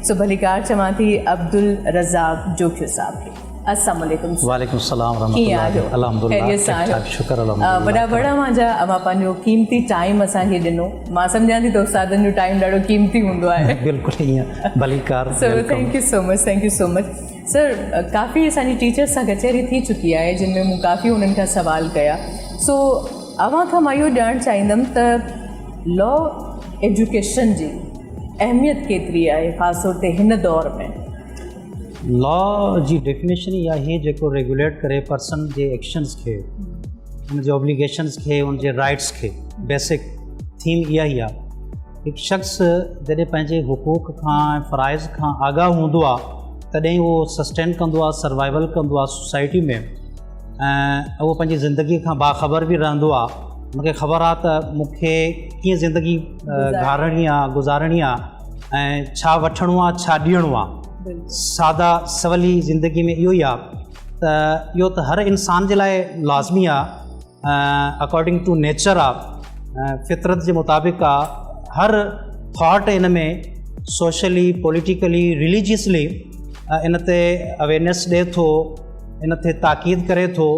سو ڀليڪار چوان ٿي عبدالرزاق جوکيو صاحب کي. السلام عليڪم سر. وعليڪم السلام ورحمة ڪيئن آهيو؟ الله الحمدلله خيريت سان ٺيڪ آهيو؟ ٺاڪ شڪر الحمدلله وڏا وڙ اوهان جا اوهان پنهنجو قيمتي ٽائيم اسان کي ڏنو مان سمجهان ٿي ته استادن جو ٽائيم ڏاڍو قيمتي هوندو آهي. بلڪل ائين ڀليڪار سو welcome. Thank you so much thank you so much sir ڪافي اسان جي ٽيچرس سان ڪچهري ٿي چڪي آهي جن ۾ مون ڪافي انهن کان سوال ڪيا سو اوهان کان مان اهو ڄاڻڻ چاهيندم ته لا ايجوڪيشن جي اهميت ڪيتري آهي خاص طور تي هن دور ۾. لا جي ڊيفينيشن ئي آهي جيڪو ريگوليٽ ڪري پرسن جي ايڪشنز کي ان جي اوبليگيشنز کي ان جي رائٽس کي بيسڪ ٿيم اها ئي آهي هڪ شخص جڏهن پنهنجي حقوق کان ۽ فرائض کان آگاهه هوندو آهي تڏهن اهو سسٽين ڪندو آهي سروائيول ڪندو آهي سوسائٽي ۾ ۽ اهو پنهنجي زندگي کان باخبر به رهندو آهي ان کي خبر آهي ته مون کي ڪيئن زندگي گهارڻي آهي گذارڻي آهي ۽ ڇا وٺڻو آ ڇا ڏيڻو آ سادا سولي زندگي ۾ اهو ئي آ ته اهو ته هر انسان جي لاء لازمي آ اڪارڊنگ ٽو نيچر آ فطرت جي مطابق آ هر ٿاٽ ان ۾ سوشلي پوليٽيڪلي رليجيسلي ان تي اويرنيس ڏي ٿو ان تي تاڪيد ڪري ٿو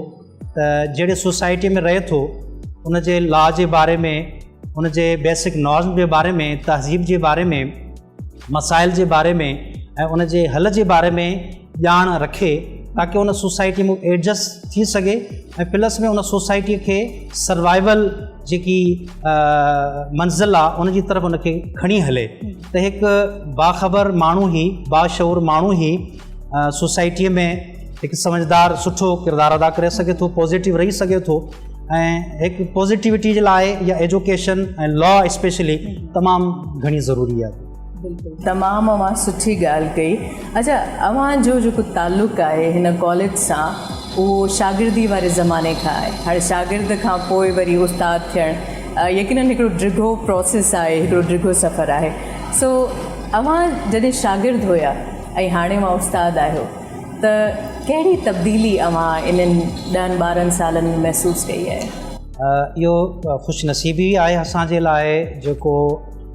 ته جهڙي سوسائٽي ۾ رهي ٿو ان جي لا جي باري ۾ ان جي بيسڪ نارم جي باري ۾ تهذيب جي باري ۾ مسائل جي باري ۾ ۽ ان جي حل جي باري ۾ ڄاڻ رکي تاڪه ان سوسائٽي ۾ ايڊجسٽ ٿي سگهي ۽ پلس ۾ ان سوسائٽي کي سروائيول جيڪي منزل آ ان جي طرف ان کي کڻي هلي ته هڪ باخبر ماڻهو هي باشعور ماڻهو هي سوسائٽيء ۾ هڪ سمجهدار سٺو ڪردار ادا ڪري سگهي ٿو پازيٽو رهي سگهي ٿو ۽ هڪ پازيٽيوٽي جي لاء يا ايجوڪيشن ۽ لا اسپيشلي تمام گهڻي ضروري آهي. بلڪل تمام اوهان سٺي ڳالهه ڪئي. اڇا اوهان جو جيڪو تعلق آهي هن ڪاليج سان اهو شاگردي واري زماني کان آهي هاڻي شاگرد کان پوء وري استاد ٿيڻ يقينن هڪڙو ڊگهو پروسيس آهي هڪڙو ڊگهو سفر آهي سو اوهان جڏهن شاگرد هيا ۽ هاڻي اوهان استاد آهيو ته ڪهڙي تبديلي اوهان انهن ڏهن ٻارهن سالن ۾ محسوس ڪئي آهي؟ اهو خوش نصيبي آهي اسان جي لاء جيڪو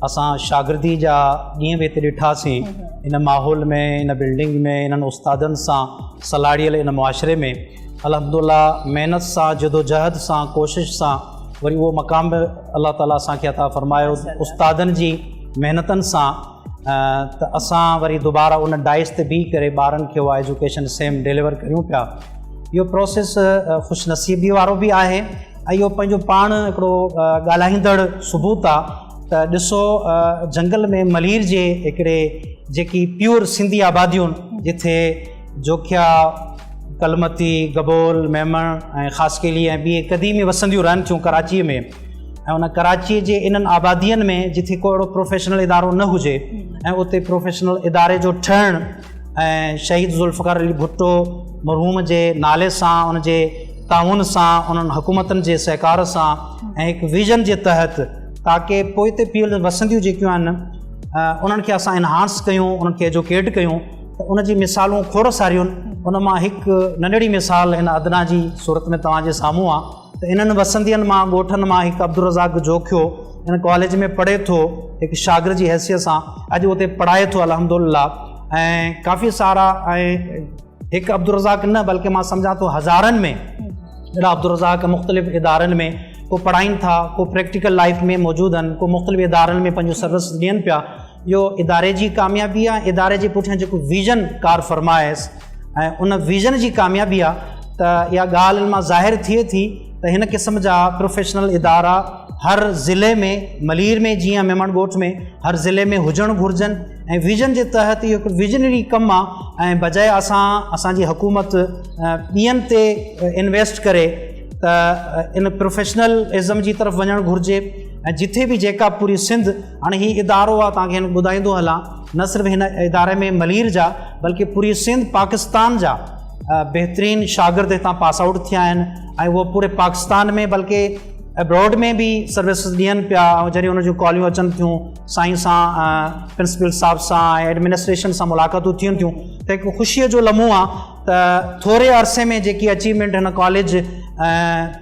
اسان شاگردي جا ڏينهن به هتي ڏٺاسين ان ماحول ۾ ان بلڊنگ ۾ انهن استادن سان سلهاڙيل ان معاشري ۾ الحمد الله محنت سان جدوجهد سان ڪوشش سان وري اهو مقام به الله تعالٰي اسان کي عطا فرمايو استادن جي محنتن سان ته اسان وري دوباره ان ڊائس تي بيهي ڪري ٻارن کي اها ايجوڪيشن سيم ڊليور ڪريون پيا اهو پروسيس خوش نصيبي وارو به آهي ۽ اهو پنهنجو پاڻ هڪڙو ڳالهائيندڙ ثبوت آهي ته ڏسو جنگل ۾ ملير جي هڪڙي جيڪي پيور سنڌي آباديون جتي جوکيا ڪلمتي گبول ميمڻ ۽ خاصخيلي ۽ ٻي قديمي وسنديون رهن ٿيون ڪراچيء ۾ ۽ ان ڪراچيء جي انهن آبادين ۾ جتي ڪو اهڙو پروفيشنل ادارو نه هجي ۽ اتي پروفيشنل اداري جو ٺهڻ ۽ شهيد ذوالفقار علي ڀٽو مرحوم جي نالي سان ان جي تعاون سان انهن حڪومتن جي سهڪار سان ۽ هڪ ويزن جي تحت تاڪه پوئتي پيل وسنديون جيڪيون آهن انهن کي اسان انهانس ڪيون انهن کي ايجوڪيٽ ڪيون ته ان جي مثالون کوڙ ساريون ان مان هڪ ننڍڙي مثال هن ادنا جي صورت ۾ توهان جي سامهون آهي ته انهن وسندين مان ڳوٺن مان هڪ عبدالرزاق جوکيو ان ڪاليج ۾ پڙهي ٿو هڪ شاگرد جي حيثيت سان اڄ اتي پڙهائي ٿو الحمدلله ۽ ڪافي سارا ۽ هڪ عبدالرزاق نه بلڪه مان سمجهان ٿو هزارن ۾ اهڙا عبدالرزاق مختلف ادارن ۾ ڪو پڙهائين ٿا ڪو پريڪٽيڪل لائف ۾ موجود آهن ڪو مختلف ادارن ۾ پنهنجو سروس ڏين پيا اهو اداري جي ڪاميابي آهي اداري جي پٺيان جيڪو ويزن ڪار فرما آهيس ۽ ان ويزن جي ڪاميابي آهي ته اها ڳالهه ان مان ظاهر ٿئي ٿي ته هن قسم جا پروفيشنل ادارا هر ضلعي ۾ ملير ۾ جيئن ميمڻ ڳوٺ ۾ هر ضلعي ۾ هجڻ گهرجن ۽ ويزن جي تحت اهو هڪ ويزنري ڪم آهي ۽ بجاء اسان اسان جي حڪومت ٻين تي انويسٽ ڪري ته ان پروفيشنل ازم جي طرف وڃڻ گهرجي ۽ جٿي به جيڪا پوري سنڌ هاڻي هي ادارو آهي توهان کي هن ٻڌائيندو هلان نه صرف هن اداري ۾ ملير جا بلڪه پوري سنڌ پاڪستان جا بهترين شاگرد هتان پاس آئوٽ ٿيا آهن ۽ اهو پوري پاڪستان ۾ بلڪه ابراڊ ۾ به سروسز ڏين پيا ۽ جڏهن ان جون ڪاليون اچن ٿيون سائين سان پرنسپل صاحب سان ۽ ايڊمنسٽريشن سان ملاقاتون ٿين ٿيون ته هڪ خوشيء جو لمحو آهي ته ٿوري عرصي ۾ جيڪي اچيومينٽ هن ڪاليج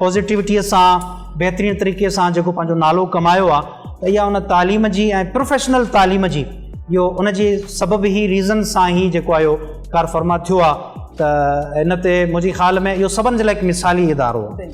پازيٽيوٽيء سان بهترين طريقي سان جيڪو پنهنجو نالو ڪمايو آهي ته اها ان تعليم جي ۽ پروفيشنل تعليم جي اهو ان جي سبب ئي ريزن سان ئي جيڪو آهي ڪارفرما ٿيو آهي ته ان تي منهنجي خيال ۾ اهو سڀن جي لاء هڪ مثالي ادارو آهي.